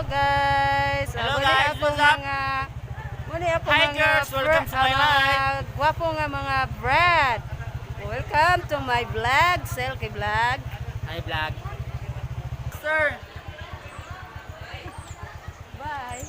Guys. Hello, Muni guys. ako What's up? mga muni ako Hi, mga girls. Welcome to my mga life. gwapo nga mga Brad. Welcome to my vlog, Selkie Vlog. Hi, vlog. Sir. Bye.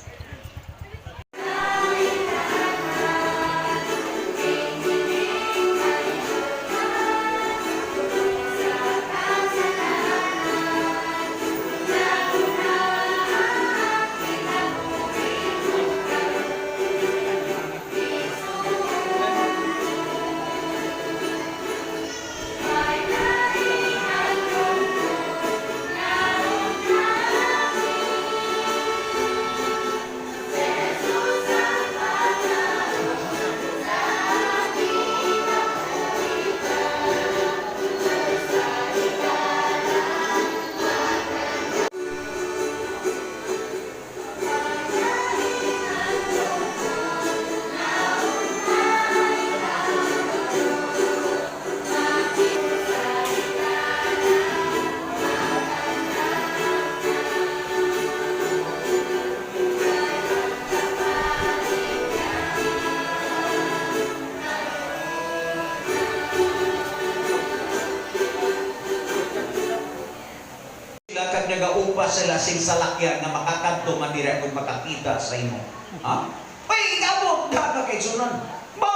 Sila kag nagaupa sila sing salakyan nga makakadto man dira kung makakita sa imo. Ha? Ay, igabot da ka kay sunan. Ba?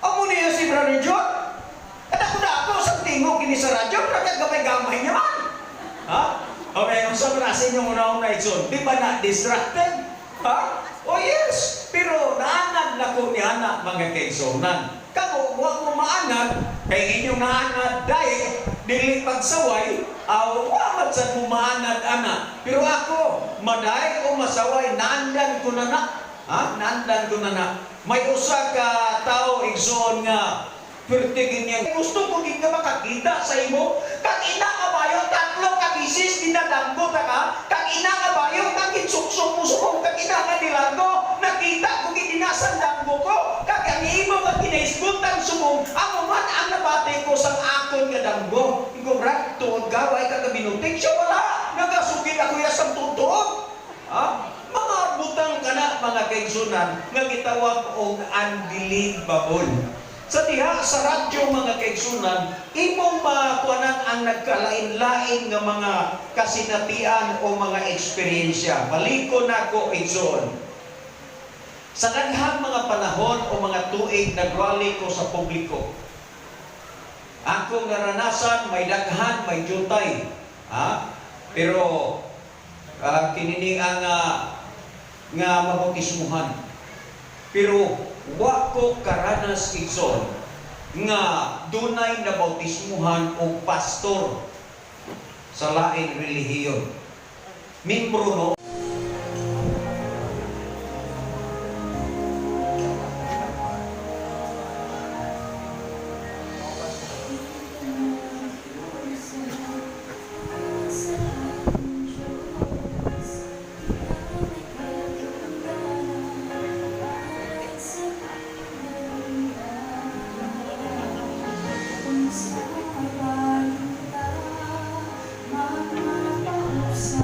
Amo niya si Brother John? Kada ko na ako sa tingog kini sa radyo, pero gamay-gamay niya man. Ha? Okay, unsa man sa inyong una-una, Igsoon? Di ba na distracted? Ha? Oh yes, pero naanad na ko ni ana, mga kaigsunan. Kamo, wa mo maanad, kay inyong naanad dahil dili pagsaway, aw wa man sad mo maanad ana. Pero ako, maday o masaway, naandan ko na na. Ha? Naandan ko na na. May usa ka tao, igsoon, nga perti ganyan. Gusto ko gid nga makakita sa imo. Kag ina nga bayo, tatlo ka bisis dinadanggo ta ka. Kag ina nga bayo, kag gitsuksok mo subong, kag ina nga nilago. Nakita ko gid dinasan danggo ko. Kag ang imo nga ginaisgutan subong, amo man ang nabati ko sang akon nga danggo. Ingo brad, tuod ka, way ka kabinutik. Siya wala. Nagasugid ako ya sang tuod. Ha? Mga butang kana, mga kaigsunan, nga gitawag og unbelievable. Sa diha sa radyo, mga kaigsunan, imong makuanan ang nagkalain-lain nga mga kasinatian o mga eksperyensya. Baliko nako, igsoon. Sa daghang mga panahon o mga tuig nagrally ko sa publiko. Akong naranasan, may daghan, may jutay. Ha? Pero kinini ang nga mabautismuhan. Pero wa ko karanas, igsoon, nga dunay na bautismuhan og pastor sa lain relihiyon. Membro no. Sa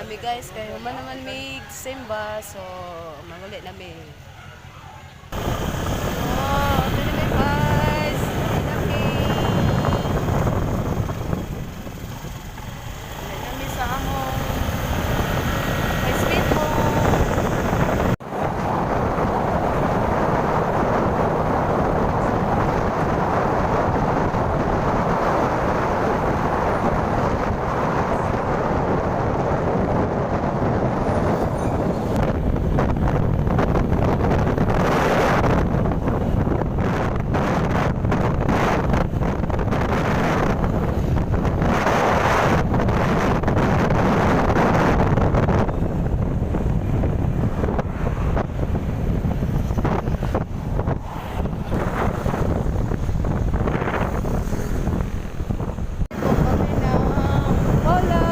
na mi, guys, kay human naman mig simba, so manguli na mi. Oh, ito na mi, guys. Uli na mi. Uli na mi sa among my sweet home. Po kami ng Hola!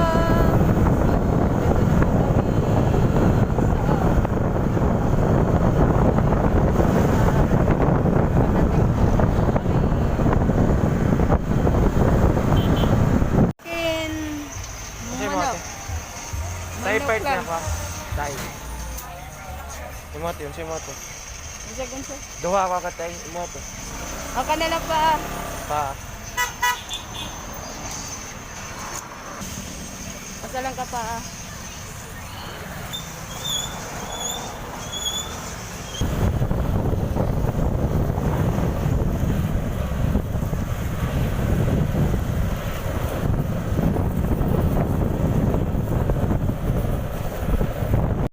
So, dito na po kami sa pagdating po kami. Kin Kasi mo manok. ate. Tay Manok part lang. na ka. Tay. Imote yun, si Imote. Bisag unsa? Duha ka ka tay, imote. Ako na lang pa. Pa. Asa lang ka pa.